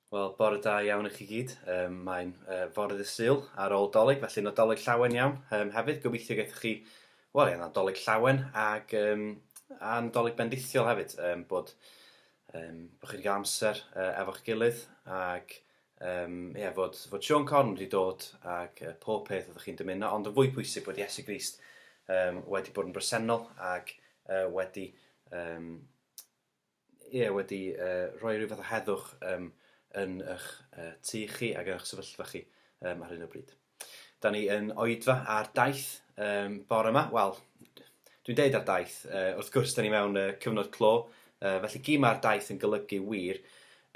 Wel, bore da iawn i chi gyd. Um, mae'n uh, fore ddydd Sul ar ôl Dolig, felly Nadolig llawen iawn um, hefyd. Gobeithio gaethoch chi, wel, ie, Nadolig llawen ag, um, a Nadolig bendithiol hefyd, um, bod, um, bod chi wedi cael amser uh, efo'ch gilydd ag um, ie, fod, fod Siôn Corn wedi dod ag uh, pob peth oeddech chi'n dymuno, ond yn fwy pwysig bod Iesu Grist um, wedi bod yn bresennol ag uh, wedi um, ie, wedi uh, rhoi rhyw fath o heddwch um, yn eich uh, tŷ chi ac yn eich sefyllfa chi um, ar hyn o bryd. Da ni yn oedfa ar daith um, bore yma. Wel, dwi'n deud ar daith, uh, wrth gwrs da ni mewn uh, cyfnod clo, uh, felly gyd mae'r daith yn golygu wir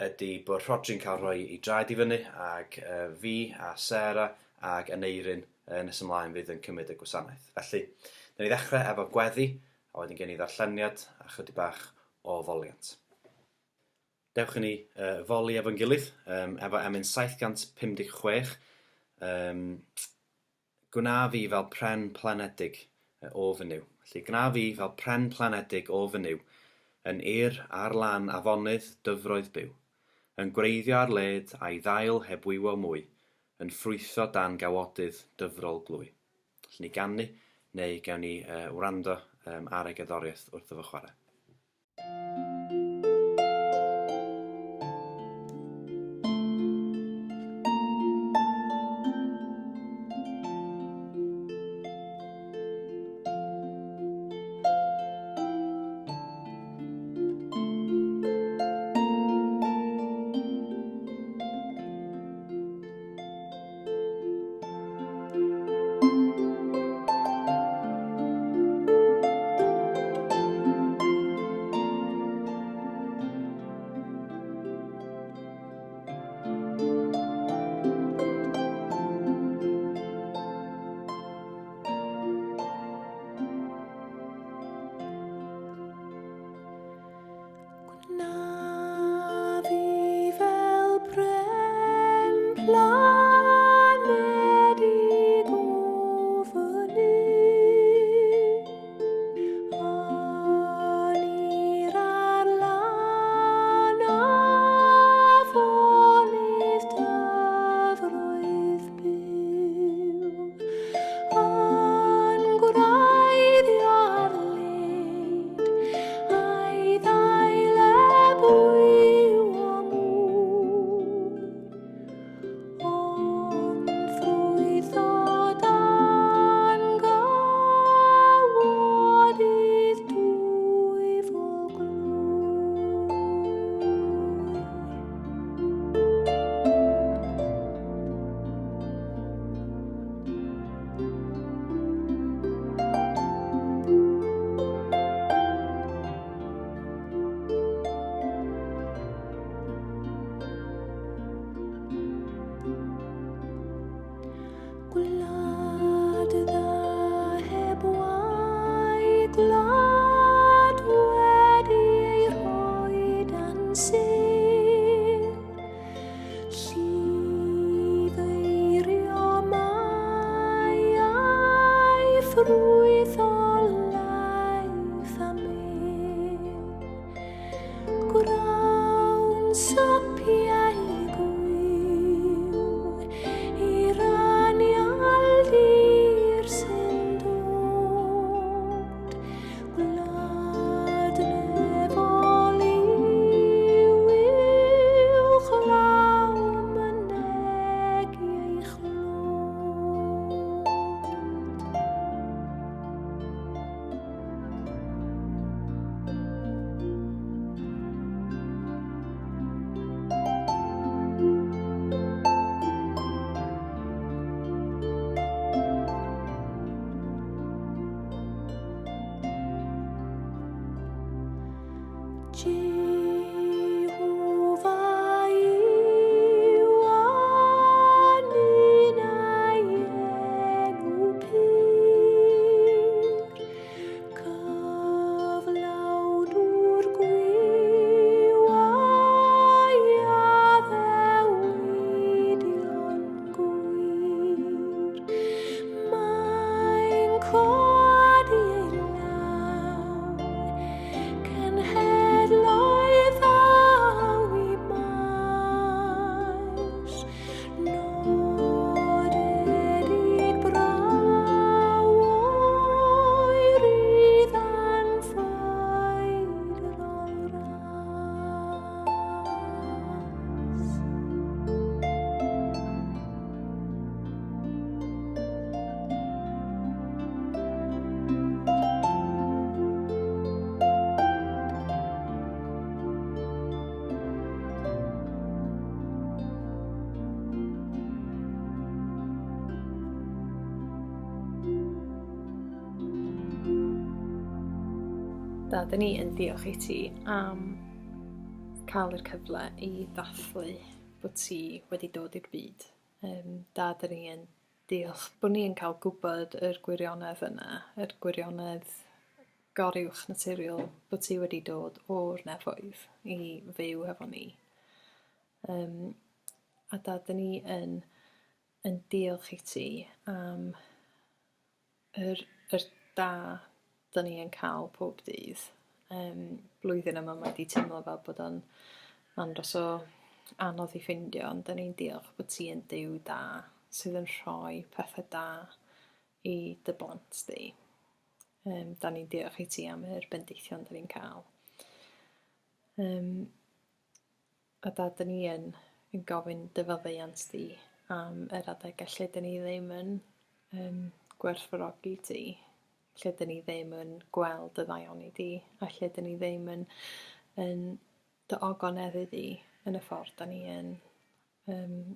ydy bod Rhodri'n cael rhoi ei draed i fyny ac uh, fi a Sarah ac Aneirin uh, nes ymlaen fydd yn cymryd y gwasanaeth. Felly, da ni ddechrau efo gweddi A wedyn gen i ddarlleniad a chydig bach o foliant. Dewch i ni uh, foli efo'n gilydd, um, efo emyn 756. Um, gwna fi fel pren planedig o fy Nuw. Felly, gwna fi fel pren planedig o fy Nuw, yn ir ar lan afonydd dyfroedd byw, yn gwreiddio ar led a'i ddail heb wywo mwy, yn ffrwytho dan gawodydd dyfrol glwy. Allwn ni ganu neu gawn ni wrando ar ei gerddoriaeth wrtho fo chwarae. Gwna fi fel pren planedig o fyny, Yn ir ar lan afonydd dyfroedd byw, Yn gwreiddio ar led A'i ddail eb wyw o mwy, Ond ffrwytho dan gawodydd dwyfol glwy. Gwlad dda heb wae, gwlad wedi ei rhoi dan sêr. Llifeirio mae a'i ffrwyth o laeth a mel. Gwrawn sopiau gwiw i'r anial dir sy'n dod. Gwlad nefol yw uwchlaw mynegi ei chlod. Jehovah yw anun a'i enw pur, Cyflawnwr gwiw a'i addewidion gwir. Mae'n codi ei law, cenhedloedd Da, dyn ni yn diolch i ti am cael yr cyfle i ddathlu bod ti wedi dod i'r byd. Um, da, dyn ni yn diolch bod ni yn cael gwybod yr gwirionedd yna, yr gwirionedd goruwch naturiol bod ti wedi dod o'r nefoedd i fyw hefo ni. Um, a da, dyn ni yn, yn diolch i ti am yr, yr da dyn ni yn cael pob dydd. Um, blwyddyn yma mae wedi teimlo fel bod o'n andros o anodd i ffindio, ond dyn ni'n diolch bod ti yn Duw da sydd yn rhoi pethau da i dy blant di. Um, da ni'n diolch i ti am yr bendithion da ni'n cael. Um, a da, dyn ni yn, yn gofyn dy faddeuant di am yr adegau lle dyn ni ddim yn um, gwerthfawrogi ti, lle dyn ni ddim yn gweld dy ddaioni di, a lle dyn ni ddim yn, yn dy ogoneddu di yn y ffordd da ni yn, um,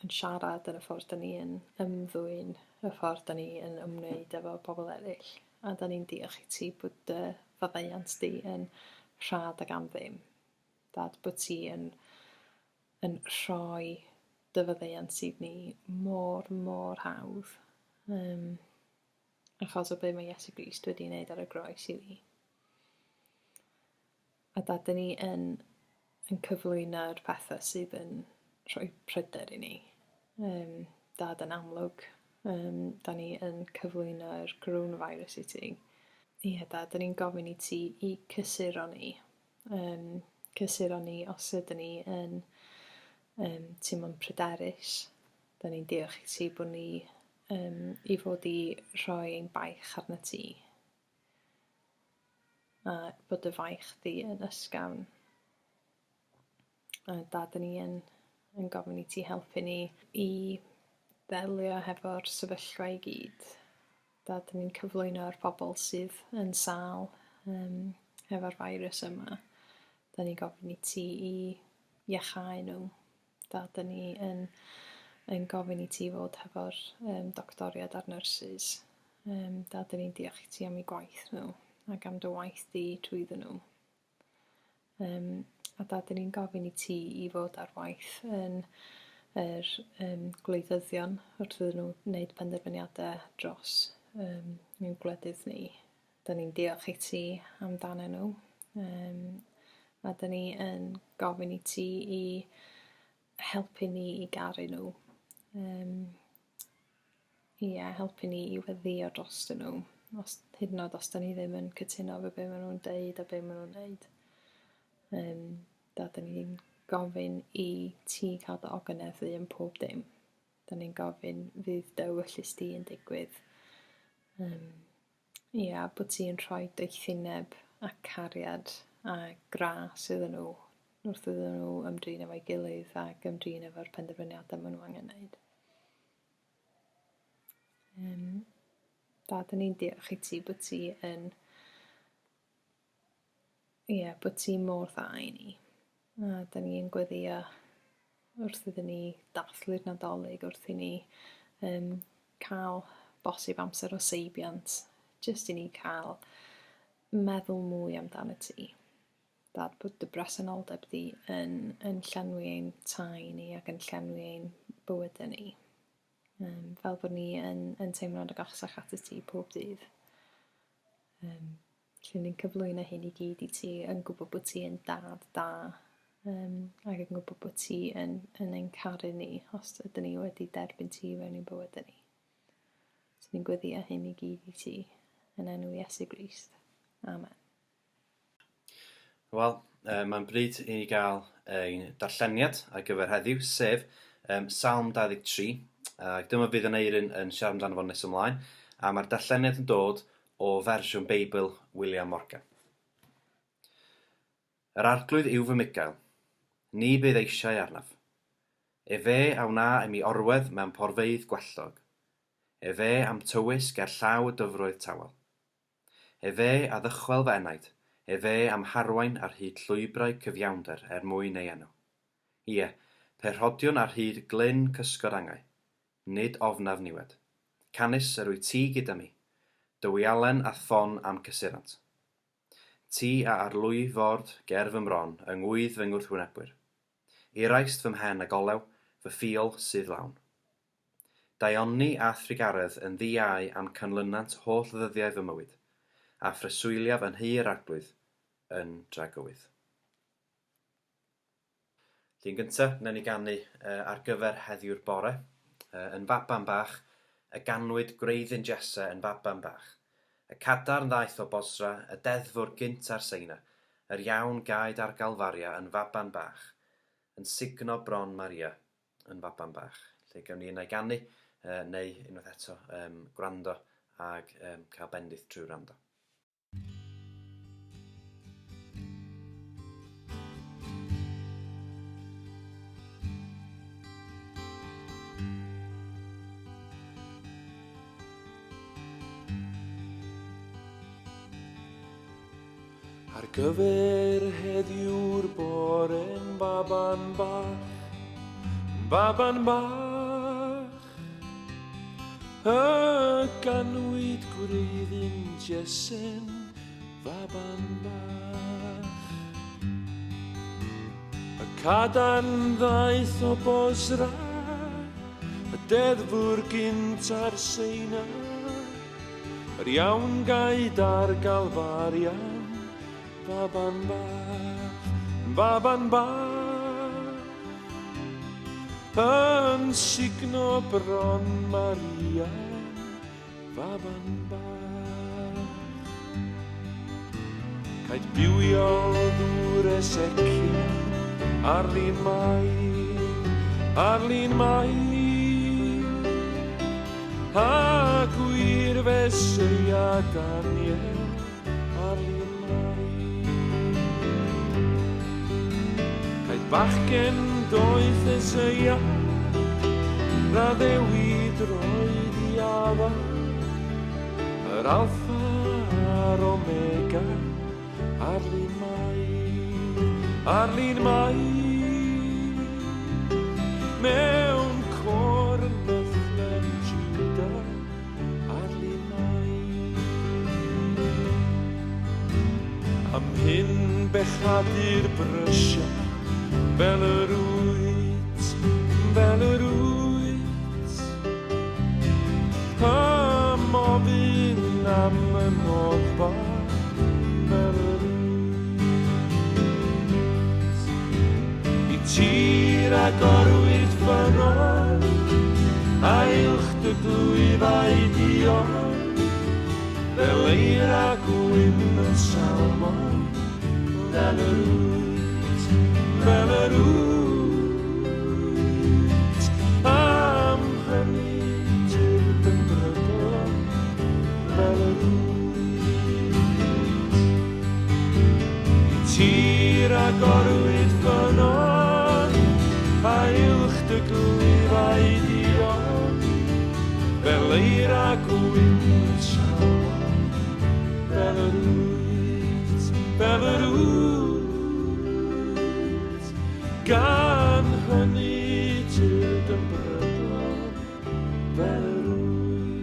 yn siarad, yn y ffordd da ni yn ymddwyn, y ffordd da ni yn ymwneud efo pobl eraill. A da ni'n diolch i ti bod dy faddeuant di yn rhad ac am ddim. Dad, bod ti yn, yn rhoi dy faddeuant i ni mor, mor hawdd. Um, achos o be mae Iesu Grist wedi wneud ar y groes i ni. A dad, dyn ni yn, yn cyflwyno'r pethau sydd yn rhoi pryder i ni. Um, dad, yn amlwg, um, da ni yn cyflwyno'r coronavirus i ti. Ie, dad, dyn ni'n gofyn i ti i cysuro ni. Um, cysuro ni os ydyn ni yn um, teimlo'n pryderus. Da ni'n diolch i ti bod ni um, i fod i rhoi ein baich arna ti. A bod dy faich di yn ysgafn. A dad, dyn ni yn, yn gofyn i ti helpu ni i ddelio hefo'r sefyllfa i gyd. Dad, dyn ni'n cyflwyno'r pobl sydd yn sâl um, hefo'r virus yma. Da ni'n gofyn i ti i iachau nhw. Dad, dyn ni yn, yn gofyn i ti fod hefo'r um, doctoriad a'r nyrsys. Um, dad, dyn ni'n diolch i ti am eu gwaith nhw ac am dy waith di trwyddyn nhw. Um, a dad, dyn ni'n gofyn i ti i fod ar waith yn yr um, gwleidyddion wrth iddyn nhw wneud penderfyniadau dros um, ein gwledydd ni. Da ni'n diolch i ti amdanyn nhw. Um, a da ni yn gofyn i ti i helpu ni i garu nhw. Um, ie, helpu ni i weddïo drostyn nhw. Os, hyd yn oed os da ni ddim yn cytuno efo be maen nhw'n deud a be maen nhw'n neud. Um, da, da ni'n gofyn i ti cael dy ogoneddu yn pob dim. Da ni'n gofyn fydd dy ewyllys di yn digwydd. Um, ia, bod ti'n rhoi doethineb a cariad a gras iddyn nhw wrth iddyn nhw ymdrin efo'i gilydd ac ymdrin efo'r penderfyniadau maen nhw angen wneud. Um, da, dyn ni'n diolch i ti bod ti yn... Ie, yeah, bod ti mor dda i ni. A dyn ni'n gweddio wrth iddyn ni dathlu'r Nadolig, wrth i ni um, cael bosib amser o seibiant, jyst i ni cael meddwl mwy amdano ti. Dad, bod dy bresenoldeb di yn, yn llenwi ein tai ni ac yn llenwi ein bywydau ni. Um, fel bod ni yn, yn teimlo'n agosach at y ti pob dydd. Um, lle ni'n cyflwyno hyn i gyd i ti yn gwybod bod ti yn dad da um, ac yn gwybod bod ti yn, yn ein caru ni os ydyn ni wedi derbyn ti fewn i'n bywydau ni. So ni'n gweddio hyn i gyd i ti yn enw Iesu Grist. Amen. Wel, uh, mae'n bryd i ni gael ein darlleniad ar gyfer heddiw, sef um, Salm 23. Ac dyma fydd yn Eirin yn siarad amdano fo nes ymlaen, a mae'r darlleniad yn dod o fersiwn Beibl William Morgan. Yr arglwydd yw fy mugail, ni bydd eisiau arnaf. Efe a wna i mi orwedd mewn porfeydd gwelltog. Efe a'm tywys ger llaw y dyfroedd tawel. Efe a ddychwel fy enaid, efe a'm harwain ar hyd llwybrau cyfiawnder er mwyn ei enw. Ie, pe rhodiwn ar hyd glyn cysgod angau, nid ofnaf niwed. Canys yr wyt ti gyda mi, dy wialen a'th ffon a'm cysurant. Ti a arlwy ford ger fy mron yng ngwydd fy ngwrthwynebwyr. Iraist fy mhen ag olew, fy ffiol sydd lawn. Daioni a thrugaredd yn ddi-iau a'm canlynant holl ddyddiau fy mywyd, a phreswyliaf yn nhŷ yr Arglwydd yn dragywydd. Llun gyntaf, wnawn ni ganu ar gyfer heddiw'r bore. Yn faban bach, y ganwyd gwreiddyn Jesse yn faban bach. Y cadarn ddaeth o Bosra, y deddfwr gynt ar Seina, yr iawn gaed ar Galfaria yn faban bach, yn sugno bron Maria yn faban bach. Lle gawn ni yna i ganu, neu unwaith eto gwrando ag cael bendith trwy wrando. Ar gyfer heddiw'r bore'n baban bach, baban bach, y ganwyd gwreiddyn Jese'n faban bach. Y cadarn ddaeth o Bosra, y deddfwr gynt ar Seina, Yr iawn gaed ar Galfarian, baban bach, baban bach, yn sugno bron Maria, baban bach. Caed bywiol ddŵr Ezekiel ar lun Mai, ar lun Mai. A gwir Feseia Daniel ar lun Mai. Caed bachgen doeth Eseia, na ddewi droed i afa, yr Alpha a'r Omega, ar lun Mai, ar lun Mai. Mewn côr yn Bethlehem, Juda, ar lun Mai. Am hyn bechadur brysia, fel yr wyt, fel yr wyt. Am ofyn am y noddfa, fel yr wyt. I tir agorwyd ffynnon, a uwch dy glwyfau duon, fel eira gwyn y salmon, fel yr wyt, fel yr wyt. Am hynny tyrd yn brydlon, fel yr wyt. I tir agorwyd ffynnon, a uwch dy glwyfau duon, fel eira gwyn salmon, fel yr wyt, fel yr wyt. Gan hynny tyrd yn brydlon, fel yr wyt.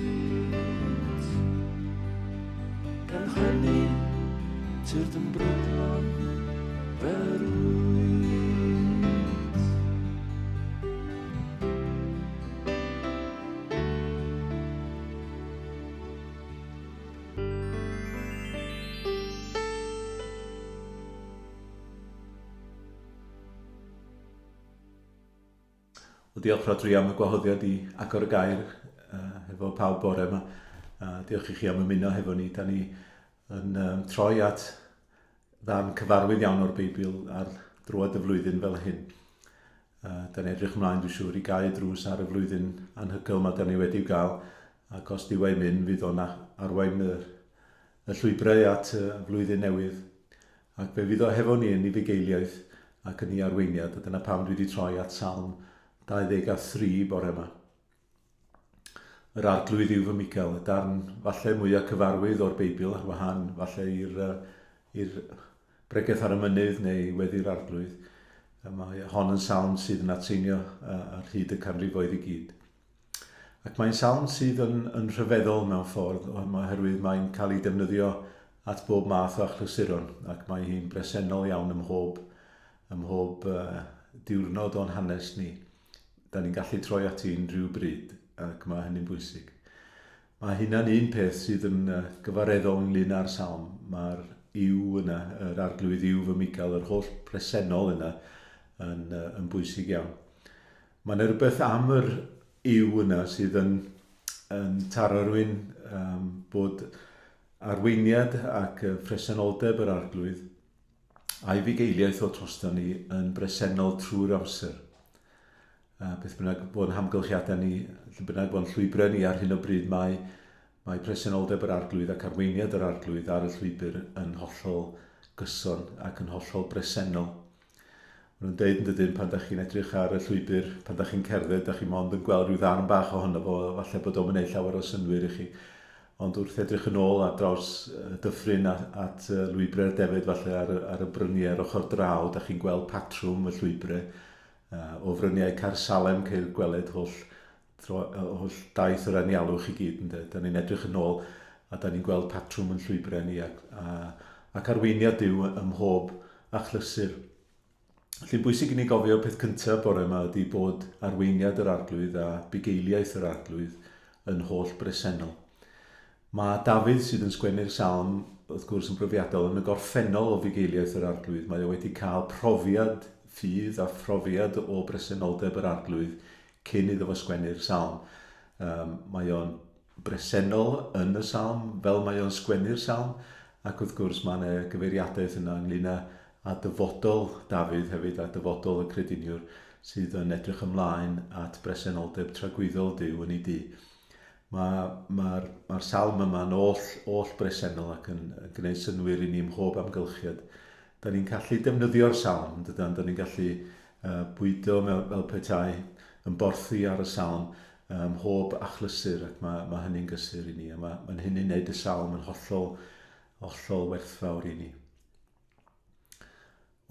Gan hynny tyrd yn brydlon, fel yr wyt. Wel, diolch Rhodri am y gwahoddiad i agor y gair hefo pawb bore yma. Diolch i chi am ymuno hefo ni. Da ni yn troi at ddarn cyfarwydd iawn o'r Beibl ar droad y flwyddyn fel hyn. Da ni'n edrych ymlaen, dwi'n siŵr, i gau y drws ar y flwyddyn anhygoel yma da ni wedi'w gael, ac os dyw e'n mynd, fydd o'n arwain y, y llwybrau at y flwyddyn newydd. Ac fe fydd o hefo ni yn ei fugeiliaeth ac yn ei arweiniad, a dyna pam dwi wedi troi at Salm 23 bore yma. Yr Arglwydd yw fy Michael, y darn falle mwyaf cyfarwydd o'r Beibl ar wahân falle i'r i'r bregeth ar y mynydd neu weddi'r Arglwydd. Mae hon yn salm sydd yn atseinio ar hyd y canrifoedd i gyd. Ac mae'n salm sydd yn, yn rhyfeddol mewn ffordd, oherwydd mae'n cael ei defnyddio at bob math o achlysuron, ac mae hi'n bresennol iawn ym mhob, ym mhob diwrnod o'n hanes ni. Da ni'n gallu troi ati unrhyw bryd, ac mae hynny'n bwysig. Mae hynna'n un peth sydd yn gyfareddol ynglyn â'r salm. Mae'r yw yna, yr arglwydd yw fy migael, yr holl presennol yna yn, yn bwysig iawn. Mae yna rhywbeth am yr yw yna sydd yn, yn taro rhywun um, bod arweiniad ac presenoldeb yr arglwydd a'i fugeiliaeth o drosto ni yn bresennol trwy'r amser. A beth bynnag bo'n hamgylchiadau ni, lle bynnag bo'n llwybrau ni ar hyn o bryd, mae, mae presenoldeb yr arglwydd ac arweiniad yr arglwydd ar y llwybr yn hollol gyson ac yn hollol bresennol. Maen nhw'n deud yn dydyn, pan da chi'n edrych ar y llwybr, pan da chi'n cerdded, da chi mond yn gweld rhyw ddarn bach ohono fo, falle bod o'n gwneud llawer o synnwyr i chi. Ond wrth edrych yn ôl ar draws y dyffryn at, at lwybrau'r defed, falle ar, ar y bryniau ar ochr draw, da chi'n gweld patrwm y llwybrau. O fryniau Caersalem ceir gweled holl, dro, holl daith yr anialwch i gyd, ynde. Da ni'n edrych yn ôl a da ni'n gweld patrwm yn llwybrau ni ac, a, ac arweiniad Duw ym mhob achlysur. Felly'n bwysig i ni gofio peth cyntaf bore yma ydy bod arweiniad yr arglwydd a bugeiliaeth yr arglwydd yn holl bresennol. Mae Dafydd sydd yn sgwennu'r salm wrth gwrs yn brofiadol yn y gorffennol o fugeiliaeth yr Arglwydd. Mae o wedi cael profiad ffydd a phrofiad o bresenoldeb yr Arglwydd cyn iddo fo sgwennu'r salm. Um, mae o'n bresennol yn y salm fel mae o'n sgwennu'r salm ac wrth gwrs mae yna gyfeiriadaeth yna ynglyn â, â dyfodol Dafydd hefyd a dyfodol y crediniwr sydd yn edrych ymlaen at bresenoldeb tragwyddol Duw yn ei dŷ. Mae'r ma, ma salm yma'n oll, oll bresennol ac yn, yn gwneud synnwyr i ni mhob amgylchiad. Da ni'n gallu defnyddio'r salm, dydan? Da ni'n gallu uh, bwydo mewn, fel petai yn borthi ar y salm ym mhob achlysur ac mae, mae hynny'n gysur i ni a mae, mae hynny'n gwneud y salm yn hollol, hollol werthfawr i ni.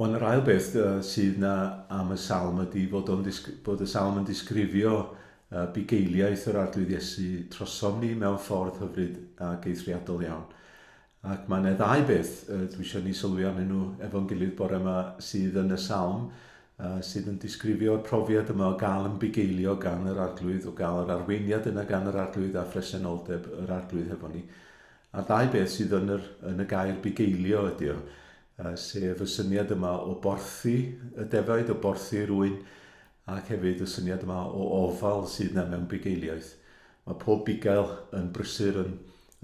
Wan, yr ail beth sydd 'na am y salm ydy fod, o'n bod y salm yn disgrifio bugeiliaeth yr Arglwydd Iesu trosom ni mewn ffordd hyfryd ac eithriadol iawn. Ac mae yna ddau beth dwi eisiau ni sylwi arnyn nhw efo'n gilydd bore yma sydd yn y salm, sydd yn disgrifio'r profiad yma o gael yn bugeilio gan yr Arglwydd, o gael yr arweiniad yna gan yr Arglwydd a phresenoldeb yr Arglwydd hefo ni. A'r ddau beth sydd yn, yr, yn y gair bugeilio ydy o, sef y syniad yma o borthi y defaid, o borthi rwy'n, ac hefyd y syniad yma o ofal sydd yna mewn bugeiliaeth. Mae pob bugail yn brysur yn,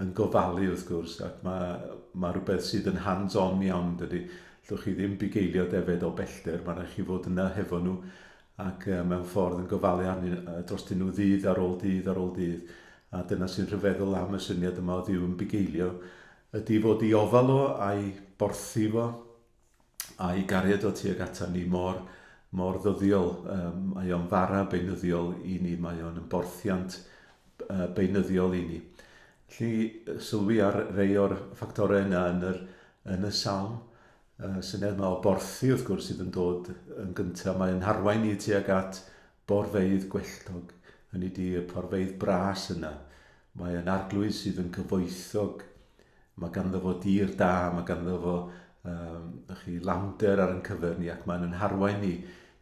yn gofalu wrth gwrs, ac mae, mae rhywbeth sydd yn hands-on iawn, dydy. Llwch chi ddim bugeilio defed o bellter, mae'n rhaid chi fod yna hefo nhw ac mewn ffordd yn gofalu arnyn, drostyn nhw ddydd ar ôl dydd ar ôl dydd. A dyna sy'n rhyfeddol am y syniad yma o Dduw yn bugeilio, ydy fod i ofal o a'i borthi fo a'i gariad o tuag ata ni mor, mor ddyddiol. Um, mae o'n fara beunyddiol i ni, mae o'n ymborthiant uh, beunyddiol i ni. Felly, sylwi ar rei o'r ffactorau yna yn, yr, yn y salm. Y syniad yma o borthi, wrth gwrs, sydd yn dod yn gyntaf. Mae'n harwain ni tuag at borfeydd gwelltog, hynny di y porfeydd bras yna. Mae yn arglwydd sydd yn gyfoethog. Mae ganddo fo dir da, mae ganddo fo um, chi, lawnder ar yn cyfer ni ac mae'n yn harwain ni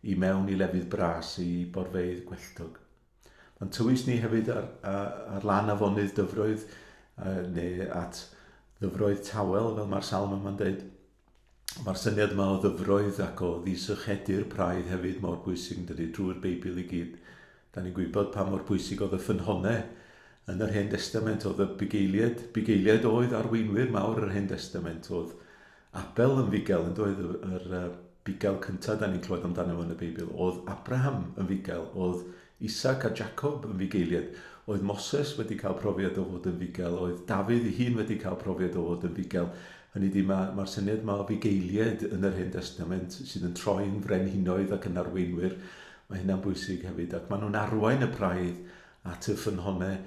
i mewn i lefydd bras, i borfeydd gwelltog. Mae'n tywys ni hefyd ar, ar, ar lan afonydd dyfroedd neu at ddyfroedd tawel, fel mae'r salm yma'n dweud. Mae'r syniad yma o ddyfroedd ac o ddisychedu'r praidd hefyd mor bwysig yn dydy drwy'r Beibl i gyd. Da ni'n gwybod pa mor bwysig oedd y ffynhonnau yn yr Hen Destament, oedd y bugeiliaid, bugeiliaid oedd arweinwyr mawr yr Hen Destament, oedd Abel yn fugail, yn doedd, yr, yr bugail cyntaf da ni'n clywed amdano fo yn y Beibl. Oedd Abraham yn fugail, oedd Isaac a Jacob yn fugeiliaid, oedd Moses wedi cael profiad o fod yn fugail, oedd Dafydd ei hun wedi cael profiad o fod yn fugail. Hynny ydi, mae'r ma syniad yma o fugeiliaid yn yr Hen Testament sydd yn troi'n frenhinoedd ac yn arweinwyr, mae hynna'n bwysig hefyd, ac maen nhw'n arwain y praidd at y ffynhonnau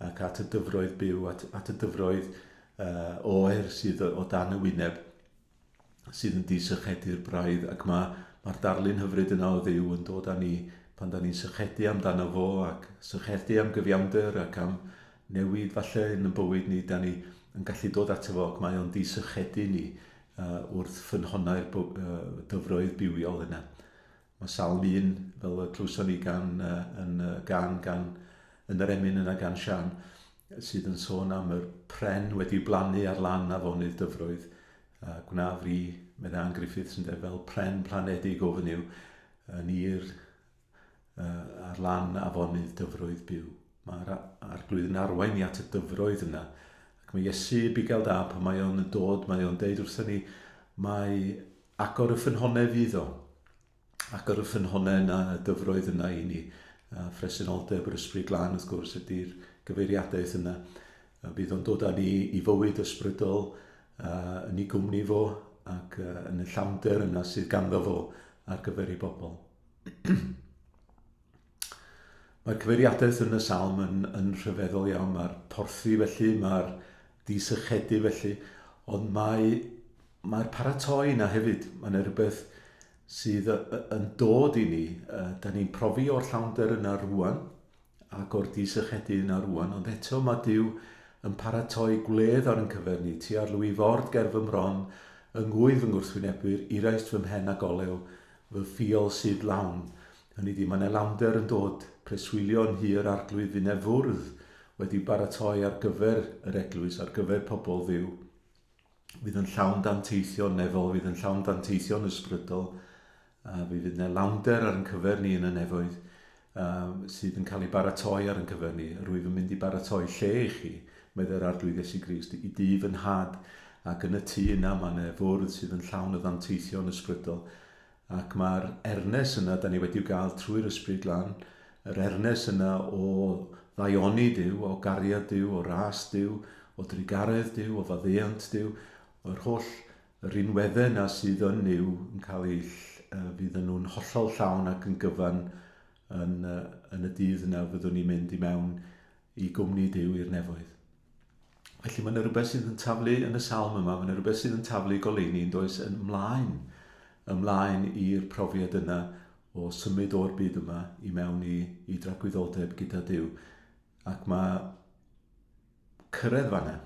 ac at y dyfroedd byw, at, at y dyfroedd uh, oer sydd o dan y wyneb sydd yn disychedu'r braidd ac mae, mae'r darlun hyfryd yna o Dduw yn dod â ni pan da ni'n sychedu amdano fo ac sychedu am gyfiawnder ac am newid falle yn y bywyd ni, da ni yn gallu dod ato fo ac mae o'n disychedu ni wrth ffynhonnau'r dyfroedd bywiol yna. Mae Salm 1, fel y clywson ni gan, yn, gan, gan, yn yr emyn yna gan Sian, sydd yn sôn am yr pren wedi blannu ar lan afonydd dyfroedd, a gwna fri, meddai Ann Griffiths, ynde, fel pren planedig o fynyw, yn ir ar lan afonydd dyfroedd byw. Mae'r arglwydd yn arwain ni at y dyfroedd yna. Ac mae Iesu, bugail da, pan mae o'n dod, mae o'n deud wrthyn ni, mae agor y ffynhonnau fydd o. Agor y ffynhonnau yna, y dyfroedd yna i ni. A phresenoldeb yr Ysbryd Glân, wrth gwrs, ydy'r gyfeiriadaeth yna. A bydd o'n dod â ni i fywyd ysbrydol, yn ei gwmni fo, ac yn y llawnder yna sydd ganddo fo ar gyfer ei bobl. Mae'r cyfeiriadaeth yn y salm yn, yn rhyfeddol iawn. Mae'r porthi felly, mae'r disychedu felly, ond mae, mae'r paratoi yna hefyd. Mae yna rhywbeth sydd yn dod i ni. Da ni'n profi o'r llawnder yna rwan, ac o'r disychedu yna rwan, ond eto mae Duw yn paratoi gwledd ar yn cyfer ni. Ti ar lwy ford ger fy mron, yng ngwydd fy ngwrthwynebwyr, iraist fy mhen ag olew, Fy ffiol sydd lawn. Hynny ydi, mae 'na lawnder yn dod, preswylio yn nhŷ yr Arglwydd fu 'na fwrdd wedi baratoi ar gyfer yr eglwys, ar gyfer pobl Dduw, fydd yn llawn danteithion nefol, fydd yn llawn danteithion ysbrydol, a fe fydd 'na lawnder ar yn cyfer ni yn y nefoedd, sydd yn cael ei baratoi ar yn cyfer ni. Rwyf yn mynd i baratoi lle i chi, meddai'r Arglwydd Iesu Grist, i dŷ fy nhad, ac yn y tŷ yna mae yna fwrdd sydd yn llawn o ddanteithion ysbrydol, ac mae'r ernes yna da ni wedi'w gael trwy'r Ysbryd Glân, yr ernes yna o ddaioni Duw, o gariad Duw, o ras Duw, o drugaredd Duw, o faddeuant Duw, yr holl rinweddau yna sydd yn Nuw yn cael eu, fydd yn nhw'n hollol llawn ac yn gyfan yn, yn y dydd yna fyddwn ni'n mynd i mewn i gwmni Duw i'r nefoedd. Felly mae yna rhywbeth sydd yn taflu yn y salm yma, mae yna rhywbeth sydd yn taflu goleuni yn does ymlaen, ymlaen i'r profiad yna o symud o'r byd yma i mewn i, i dragwyddoldeb gyda Duw. Ac mae cyrraedd fanna,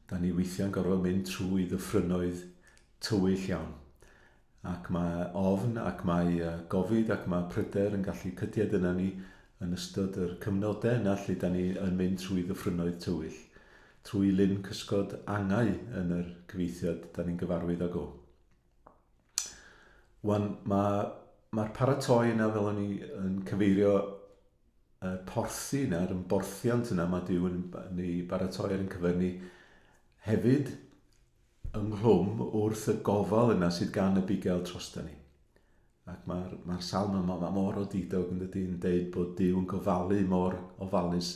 da ni weithiau'n gorfod mynd trwy ddyffrynoedd tywyll iawn. Ac mae ofn ac mae gofid ac mae pryder yn gallu cydied yna ni yn ystod yr cyfnodau yna lle da ni yn mynd trwy ddyffrynoedd tywyll, trwy lyn cysgod angau yn yr cyfieithiad da ni'n gyfarwydd ag o. Wan, mae'r ma paratoi yna fel o'n i yn cyfeirio y porthi yna, yr ymborthiant yna mae Duw yn, yn ei baratoi ar ein cyfer ni hefyd ynghlwm wrth y gofal yna sydd gan y bugail drosta ni. Ac mae'r mae salm yma, mae mor odidog yn dydy, yn deud bod Duw yn gofalu mor ofalus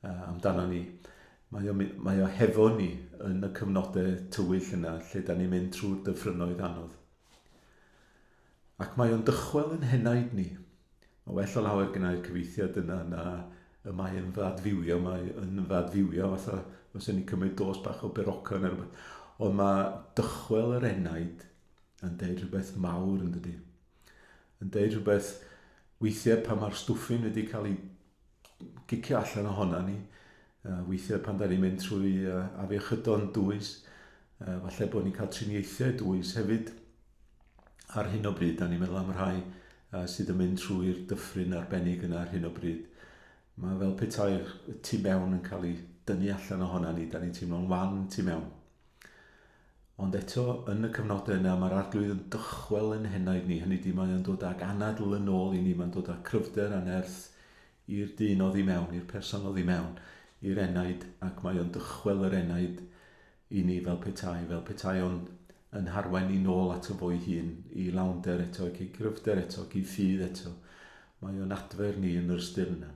amdano ni. Mae o, mae o hefo ni yn y cyfnodau tywyll yna lle da ni'n mynd trwy'r dyffrynoedd anodd. Ac mae o'n dychwel yn henaid ni. Mae well o lawer gynnau'r cyfeithiad yna na y mae yn fy adfywio, mae yn fy adfywio fatha fysen ni'n cymryd dos bach o Berocca neu rhywbeth. Ond mae dychwel yr enaid yn deud rhywbeth mawr yn dydy. Yn deud rhywbeth weithiau pan mae'r stwffin wedi cael ei gicio allan ohona ni, weithiau pan da ni'n mynd trwy afiechydon dwys, falle bod ni'n cael triniaethau dwys hefyd ar hyn o bryd, da ni'n meddwl am rhai sydd yn mynd trwy'r dyffryn arbennig yna ar hyn o bryd. Mae fel petai'r tu mewn yn cael ei dynnu allan ohona ni, da ni'n teimlo'n wan tu mewn. Ond eto, yn y cyfnodau yna, mae'r Arglwydd yn dychwel yn henaid ni, hynny di, mae o'n dod ag anadl yn ôl i ni, mae'n dod â cryfder a nerth i'r dyn oddi mewn, i'r person oddi mewn, i'r enaid, ac mae o'n dychwel yr enaid i ni fel petai, fel petai o'n yn harwain ni nôl ato fo'i hun, i lawnder eto, ac i gryfder eto, ac i ffydd eto. Mae o'n adfer ni yn yr ystyr yna.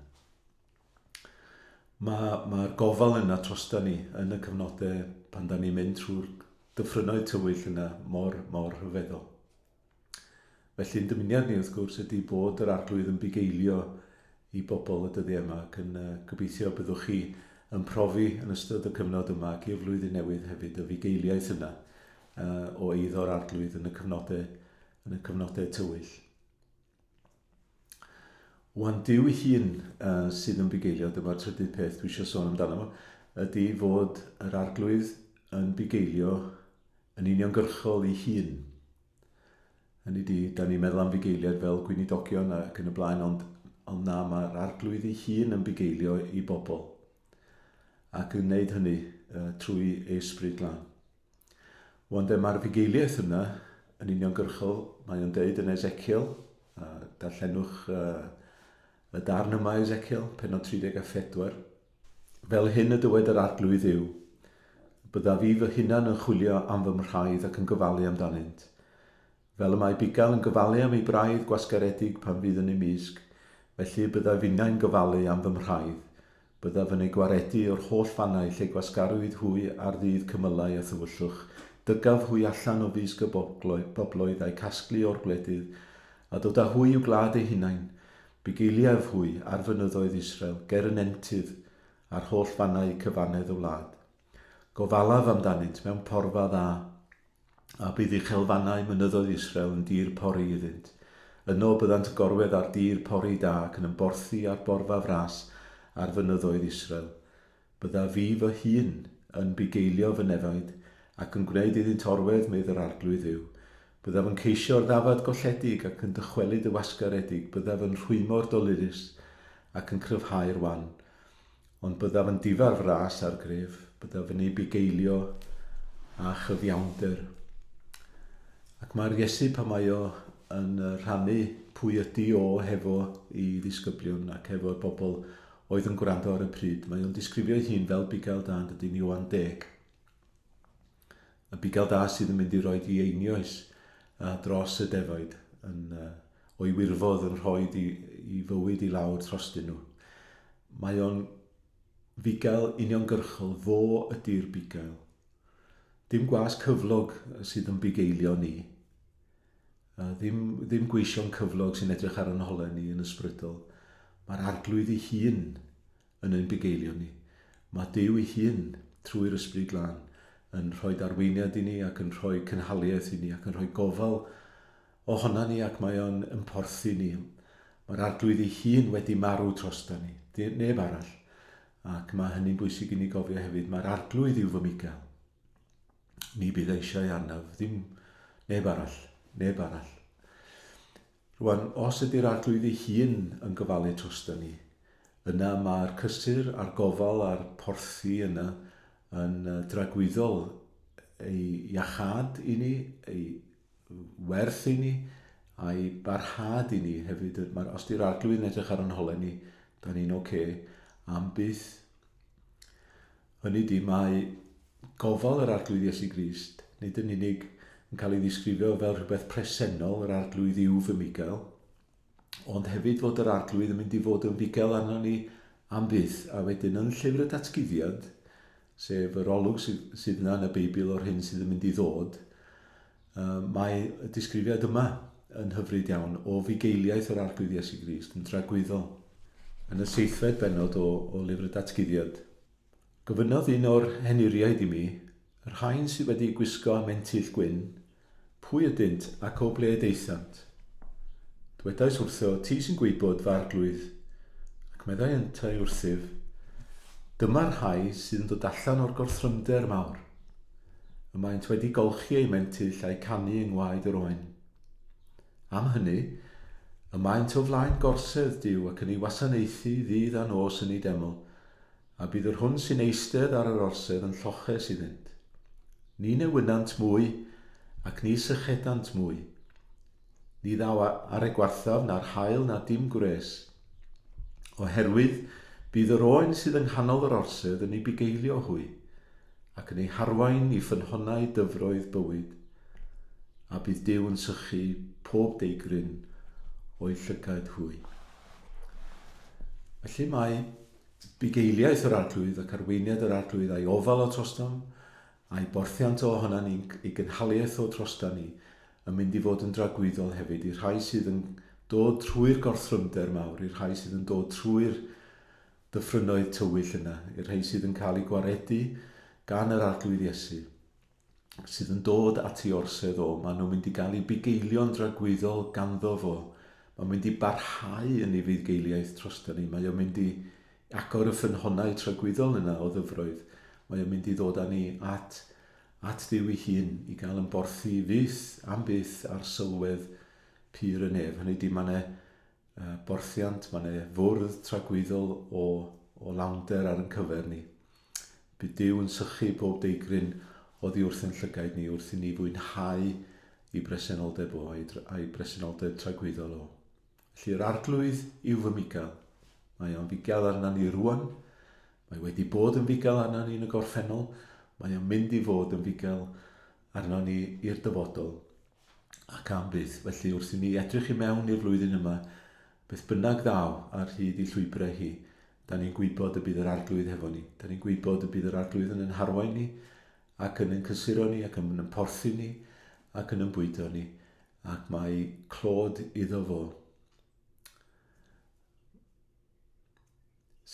Mae'r mae gofal yna trosta ni yn y cyfnodau pan da ni'n mynd trwy'r dyffrynoedd tywyll yna mor, mor rhyfeddol. Felly, yn dymuniad ni, wrth gwrs, ydy bod yr Arglwydd yn bugeilio i bobl y dyddiau yma ac yn gobeithio byddwch chi yn profi yn ystod y cyfnod yma ac i'r flwyddyn newydd hefyd y fugeiliaeth yna o eiddo'r Arglwydd yn y cyfnodau, yn y cyfnodau tywyll. Wan, Duw ei hun sydd yn bugeilio, dyma'r trydydd peth dwi eisiau sôn amdano fo. ydy fod yr Arglwydd yn bugeilio yn uniongyrchol ei hun. Hynny di, da ni'n meddwl am fugeiliaid fel gweinidogion ac yn y blaen, ond, ond na, mae'r Arglwydd ei hun yn bugeilio i bobl ac yn gwneud hynny trwy ei Ysbryd Glân. Wan de, mae'r fugeiliaeth yna yn uniongyrchol, mae o'n deud yn Ezekiel, a darllenwch y darn yma Ezekiel, penod 34. Fel hyn y dywed yr Arglwydd Dduw, Byddaf fi fy hunan yn chwilio am fy mhraidd ac yn gofalu amdanynt. Fel y mae bugail yn gofalu am ei braidd gwasgaredig pan fydd yn eu mysg, felly y byddaf finnau'n gofalu am fy mhraidd. Byddaf yn eu gwaredu o'r holl fannau lle gwasgarwyd hwy ar ddydd cymylau a thywyllwch, dygaf hwy allan o fysg y bobloedd a'u casglu o'r gwledydd, a dod â hwy i'w gwlad eu hunain. Bugeiliaf hwy ar fynyddoedd Israel, ger y nentydd, a'r holl fannau cyfannedd y wlad. Gofalaf amdanynt mewn porfa dda, a bydd uchelfannau mynyddoedd Israel yn dir pori iddynt. Yno byddant yn gorwedd ar dir pori da ac yn ymborthi ar borfa fras ar fynyddoedd Israel. Byddaf fi fy hun yn bugeilio fy nefaid, ac yn gwneud iddynt orwedd, medd yr Arglwydd Dduw. Byddaf yn ceisio'r ddafad golledig ac yn dychwelyd y wasgaredig, byddaf yn rhwymo'r dolurus ac yn cryfhau'r wan. Ond byddaf yn difa'r fras a'r gref, byddaf yn ei bugeilio â chyfiawnder. Ac mae'r Iesu pan mae o yn rhannu pwy ydy o hefo i ddisgyblion ac efo'r bobl oedd yn gwrando ar y pryd. Mae o'n disgrifio ei hun fel bugail da yn dydy yn Ioan 10. Y bugail da sydd yn mynd i roi i einioes dros y defaid yn, o'i wirfodd yn rhoi i, i fywyd i lawr trostyn nhw. Mae o'n fugail uniongyrchol, fo ydy'r bugail. Dim gwas cyflog sydd yn bugeilio ni. Ddim, ddim gweision cyflog sy'n edrych ar yn holau ni yn ysbrydol. Mae'r Arglwydd ei hun yn ein bugeilio ni. Mae Duw ei hun, trwy'r Ysbryd Glân, yn rhoi arweiniad i ni ac yn rhoi cynhaliaeth i ni ac yn rhoi gofal ohona ni ac mae o'n ymporthu ni. Mae'r Arglwydd ei hun wedi marw trosta ni, neb arall. Ac mae hynny'n bwysig i ni gofio hefyd, mae'r Arglwydd yw fy mugail. Ni bydd eisiau arnaf, ddim neb arall, neb arall. Rwan, os ydy'r Arglwydd ei hun yn gofalu trosta ni, yna mae'r cysur a'r gofal a'r porthi yna yn dragwyddol ei iachâd i ni, ei werth i ni, a'i barhad i ni hefyd. Mae'r, os di'r Arglwydd yn edrych ar yn holau ni, da ni'n oce okay, am byth. Hynny ydi, mae gofal yr Arglwydd Iesu Grist nid yn unig yn cael ei ddisgrifio fel rhywbeth presennol, yr Arglwydd yw fy mugail, ond hefyd fod yr Arglwydd yn mynd i fod yn fugail arnon ni am byth. A wedyn yn Llyfr y Datguddiad, sef yr olwg sydd, sydd yna yn y Beibl o'r hyn sydd yn mynd i ddod, mae y disgrifiad yma yn hyfryd iawn o fugeiliaeth yr Arglwydd Iesu Grist yn dragwyddol. Yn y seithfed bennod o, o Lyfr y Datguddiad, gofynnodd un o'r henuriaid i mi, y rhain sydd wedi gwisgo â mentyll gwyn, pwy ydynt ac o ble daethant? Dwedais wrtho, ti sy'n gwybod, fy arglwydd. Ac meddai yntau wrthyf, dyma'r rhai sydd yn dod allan o'r gorthrymder mawr. Y maent wedi golchi eu mentyll a'u canu yng ngwaed yr oen. Am hynny, y maent o flaen gorsedd Duw ac yn ei wasanaethu ddydd a nos yn ei deml, a bydd yr hwn sy'n eistedd ar yr orsedd yn lloches iddynt. Ni newynant mwy, ac ni sychedant mwy. Ni ddaw ar y gwarthaf na'r haul na dim gwres. Oherwydd bydd yr oen sydd yng nghanol yr orsedd yn eu bugeilio hwy, ac yn eu harwain i ffynhonnau dyfroedd bywyd, a bydd Duw yn sychu pob deigryn o'u llygaid hwy. Felly mae bugeiliaeth yr Arglwydd ac arweiniad yr Arglwydd a'i ofal o trostom, a'i borthiant o ohonan ni, ei gynhaliaeth o trostan ni, yn mynd i fod yn dragwyddol hefyd i'r rhai sydd yn dod trwy'r gorthrymder mawr, i'r rhai sydd yn dod trwy'r dyffrynnoedd tywyll yna, i'r rhai sydd yn cael eu gwaredu gan yr Arglwydd Iesu, sydd yn dod at ei orsedd o, maen nhw'n mynd i gael eu bugeilio'n dragwyddol ganddo fo. Mae'n mynd i barhau yn ei fugeiliaeth drosto ni. Mae o'n mynd i, agor y ffynhonnau tragwyddol yna o ddyfroedd. Mae o'n mynd i ddod â ni at, at Dduw ei hun i gael yn borthi fyth am byth ar sylwedd pur y nef. Hynny di, mae yna borthiant, mae yna fwrdd tragwyddol o, o lawnder ar yn cyfer ni. Bydd Duw yn sychu pob deigryn oddi wrth ein llygaid ni wrth i ni fwynhau ei bresenoldeb o, a'i, a'i bresenoldeb tragwyddol o. Felly yr Arglwydd yw fy mugail. Mae o'n fugail arna ni rwan. Mae wedi bod yn fugail arna ni yn y gorffennol. Mae o'n mynd i fod yn fugail arno ni i'r dyfodol ac am byth. Felly wrth i ni edrych i mewn i'r flwyddyn yma, beth bynnag ddaw ar hyd i llwybrau hi, da ni'n gwybod y bydd yr Arglwydd hefo ni. Da ni'n gwybod y bydd yr Arglwydd yn ein harwain ni, ac yn ein cysuro ni, ac yn ein porthi ni, ac yn ein bwydo ni, ac mae clod iddo fo.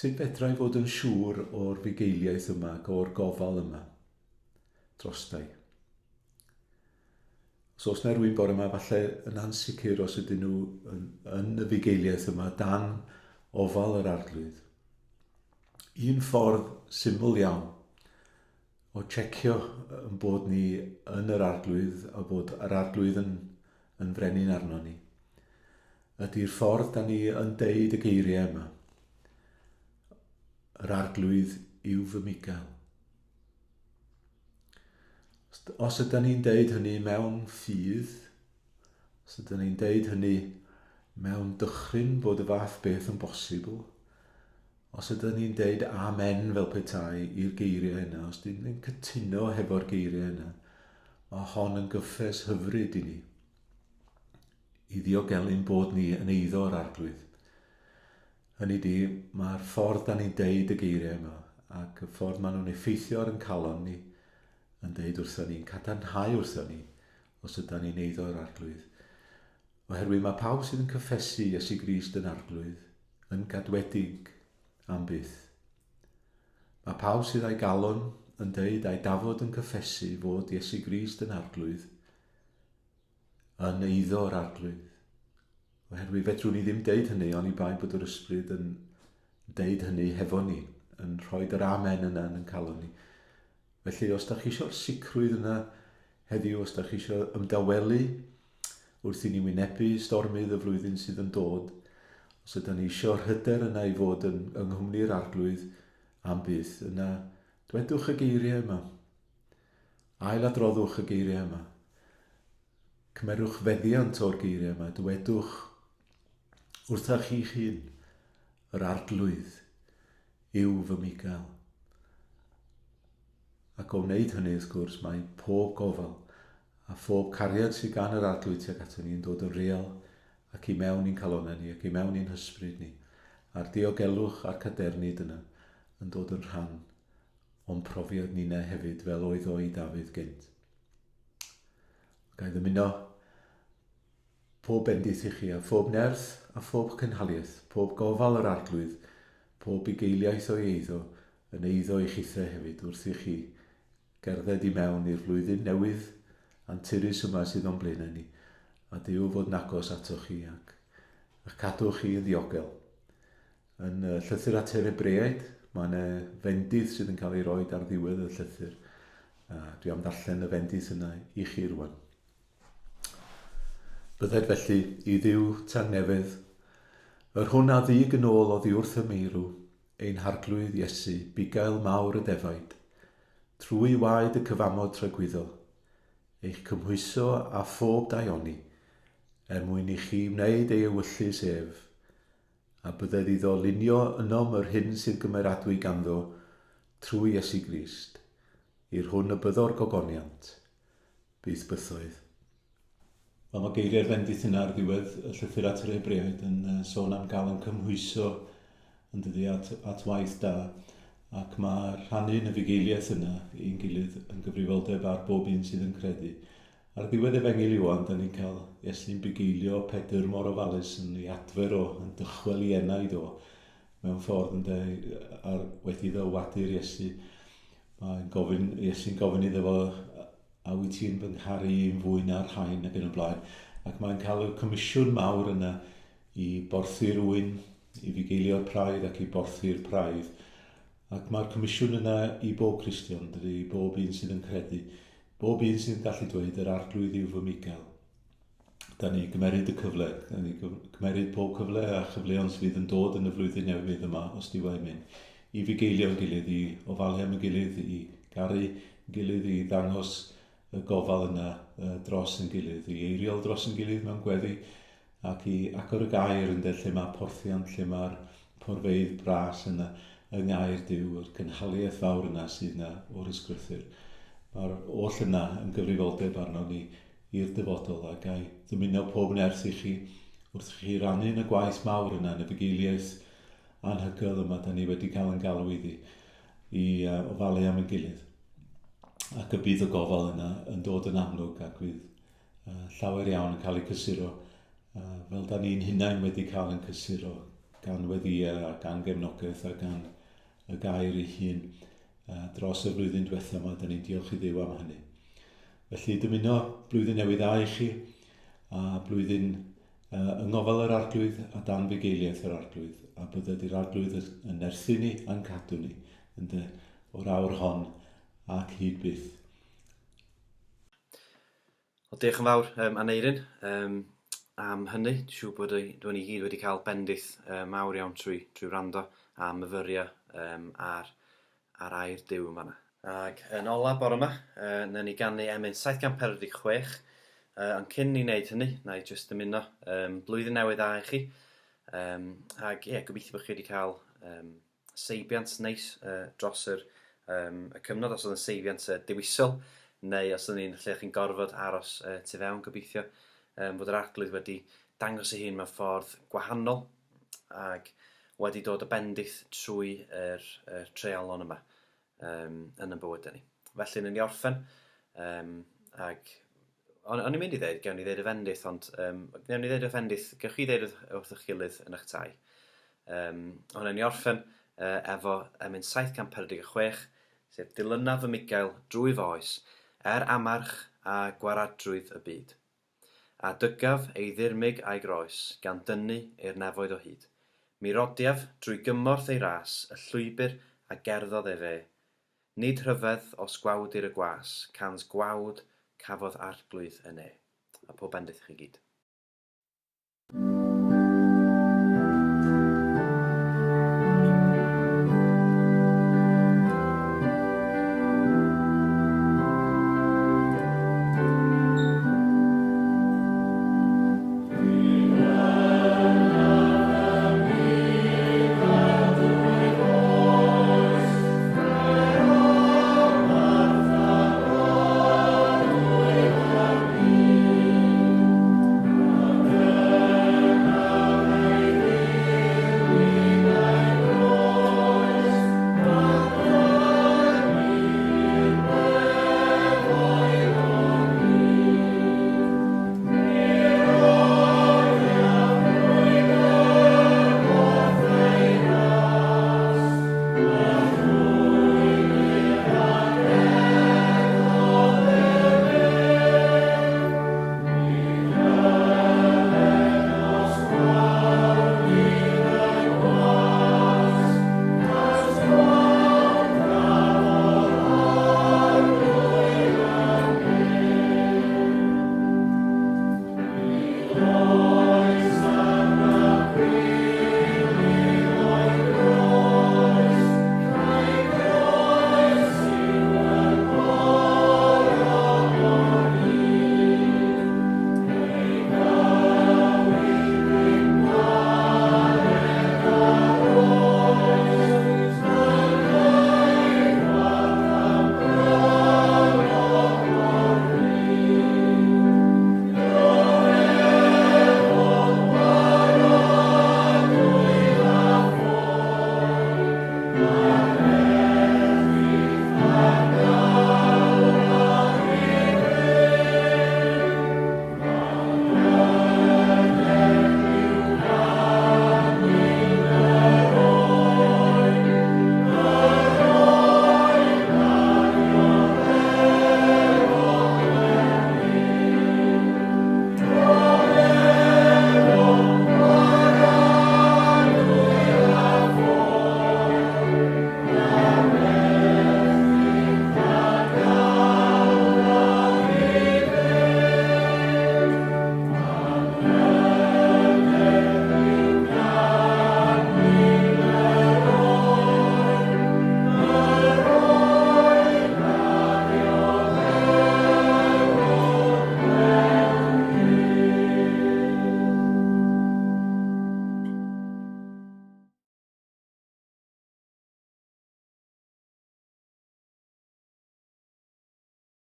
Sut fedra i fod yn siŵr o'r fugeiliaeth yma ac o'r gofal yma drostai? Os oes na rwy'n bore yma falle yn ansicr os ydyn nhw yn, yn y fugeiliaeth yma dan ofal yr arglwydd. Un ffordd syml iawn o checio yn bod ni yn yr arglwydd a bod yr arglwydd yn, yn frenin arno ni ydy'r ffordd da ni yn deud y geiriau yma. Yr arglwydd yw fy mugail. Os ydyn ni'n deud hynny mewn ffydd, os ydyn ni'n deud hynny mewn dychryn bod y fath beth yn bosibl, os ydyn ni'n deud amen fel petai i'r geiriau yna, os dyn ni'n cytuno hefo'r geiriau yna, mae hon yn gyffes hyfryd i ni, i ddiogelu'n bod ni yn eiddo yr arglwydd. Hynny 'di, mae'r ffordd 'da ni'n deud y geiriau yma, ac y ffordd maen nhw'n effeithio ar yn calon ni, yn deud wrthon ni, yn cadarnhau wrthon ni, os ydan ni'n eiddo i'r Arglwydd. Oherwydd mae pawb sydd yn cyffesu Iesu Grist yn Arglwydd, yn gadwedig am byth. Mae pawb sydd â'i galon yn deud a'i dafod yn cyffesu fod Iesu Grist yn Arglwydd, yn eiddo'r Arglwydd. Oherwydd fedrwn ni ddim deud hynny oni bai bod yr Ysbryd yn deud hynny hefo ni, yn rhoi yr amen yna yn ein calon ni. Felly, os da chi eisiau'r sicrwydd yna heddiw, os da chi eisiau ymdawelu wrth i ni wynebu stormydd y flwyddyn sydd yn dod, os ydyn ni eisiau'r hyder yna i fod yn, yng nghwmni'r Arglwydd am byth, yna dwedwch y geiriau yma. Ailadroddwch y geiriau yma. Cymerwch feddiant o'r geiriau yma, dywedwch wrthach chi'ch hun, yr arglwydd yw fy mugail. Ac o wneud hynny, wrth gwrs, mae pob gofal a phob cariad sydd gan yr arglwydd tuag ato ni yn dod yn real ac i mewn i'n calonnau ni ac i mewn i'n hysbryd ni, a'r diogelwch a'r cadernid yna yn dod yn rhan o'n profiad ninnau hefyd fel oedd o i Dafydd gynt. Ga i ddymuno pob bendith i chi a phob nerth a phob cynhaliaeth, pob gofal yr Arglwydd, pob bugeiliaeth o'i eiddo yn eiddo i chithe hefyd wrth i chi gerdded i mewn i'r flwyddyn newydd anturus yma sydd o'n blaenau ni, a Duw fod yn agos atoch chi ac eich cadw chi yn ddiogel. Yn y llythyr at yr Hebreaid, mae yna fendith sydd yn cael ei roed ar ddiwedd y llythyr. A dwi am ddarllen y fendith yna i chi rwan. Bydded felly i Dduw tangnefedd, yr hwn a ddyg yn ôl oddi wrth y meirw, ein harglwydd Iesu, bugail mawr y defaid, trwy waed y cyfamod tragwyddol, eich cymhwyso â phob daioni, er mwyn i chi wneud ei ewyllys ef, a bydded iddo lunio ynom yr hyn sydd gymeradwy ganddo trwy Iesu Grist, i'r hwn y byddo'r gogoniant, byth bythoedd. Wel, mae geiriau'r fendith yna ar ddiwedd y llythyr at yr Hebreaid yn sôn am gael yn cymhwyso yn dydy at, at waith da, ac mae rhannu yn y fugeiliaeth yna i'n gilydd yn gyfrifoldeb ar bob un sydd yn credu. Ar ddiwedd Efengyl Ioan, da ni'n cael Iesu'n bugeilio Pedr mor ofalus yn ei adfer o, yn dychwel i enaid o, mewn ffordd ynde, ar, wedi iddo wadu'r Iesu. Mae'n gofyn, Iesu'n gofyn iddo fo, a wyt ti'n fy ngharu i'n fwy na'r rhain ac yn y blaen. Ac mae'n cael y comisiwn mawr yna i borthu rhywun. i fugeilio'r praidd ac i borthi'r praidd. Ac mae'r comisiwn yna i bob Cristion, dydy, i bob un sydd yn credu, bob un sydd yn gallu dweud yr arglwydd yw fy mugel. Da ni gymeryd y cyfle, da ni gymeryd pob cyfle a chyfleon sydd yn dod yn y flwyddyn newydd yma, os di waith mynd, i fugeilio'n gilydd, i ofalu am y gilydd, i garu gilydd, i ddangos y gofal yna dros yn gilydd, i eiriol dros yn gilydd mewn gweddi, ac i agor y gair ynde, lle mae porthiant, lle mae'r porfeydd bras yna yng ngair Duw, yr gynhaliaeth fawr yna sydd yna o'r ysgrythur. Mae'r oll yna yn gyfrifoldeb arno ni i'r dyfodol, a gai ddymuno pob nerth i chi wrth i chi rannu yn y gwaith mawr yna yn y fugeiliaeth anhygoel yma da ni wedi cael yn galw iddi i ofalu am ein gilydd. Ac y bydd y gofal yna yn dod yn amlwg ac fydd llawer iawn yn cael eu cysuro, fel da ni'n hunain wedi cael yn cysuro gan weddïau a gan gefnogaeth a gan y gair ei hun dros y flwyddyn diwethaf yma, da ni'n diolch i Dduw am hynny. Felly dymuno blwyddyn newydd dda i chi a blwyddyn yng ngofal yr Arglwydd a dan fugeiliaeth yr Arglwydd a bydded i'r Arglwydd yn nerthu ni a'n cadw ni ynde o'r awr hon ac hyd byth. Wel, diolch yn fawr, um, Aneurin, um, am hynny. Dwi'n siŵr bod dwi'n ni gyd wedi cael bendith mawr iawn trwy, trwy wrando a myfyrio um, ar, ar air Duw yn fanna. Ac yn ola bore yma, uh, ni ganu emyn 746, ond cyn ni wneud hynny, na i jyst ymuno um, blwyddyn newydd dda i chi. Um, ac ie, yeah, gobeithio bod chi wedi cael um, seibiant neis uh, dros yr, um, y cyfnod, os oedd yn seibiant uh, dewisol, neu os oedd yn un lle chi'n gorfod aros uh, tu fewn, gobeithio um, fod yr arglwydd wedi dangos ei hun mewn ffordd gwahanol ac wedi dod y bendith trwy yr, yr treialon yma um, yn y bywydau ni. Felly, yn ni orffen, um, ac o'n, on i'n mynd i ddeud, gewn ni ddeud y fendith, ond um, gewn ni ddeud y fendith, gewch chi ddeud wrth eich gilydd yn eich tai. Um, ond yn ni orffen efo emyn 746, sef dilynaf fy Migael drwy fy oes, er amarch a gwaradrwydd y byd. A dygaf ei ddirmyg a'i groes, gan dynnu i'r nefoedd o hyd. Mi rodiaf drwy gymorth ei ras y llwybr a gerddodd efe. Nid rhyfedd os gwawdir y gwas, cans gwawd cafodd arglwydd y ne. A pob bendith i chi gyd.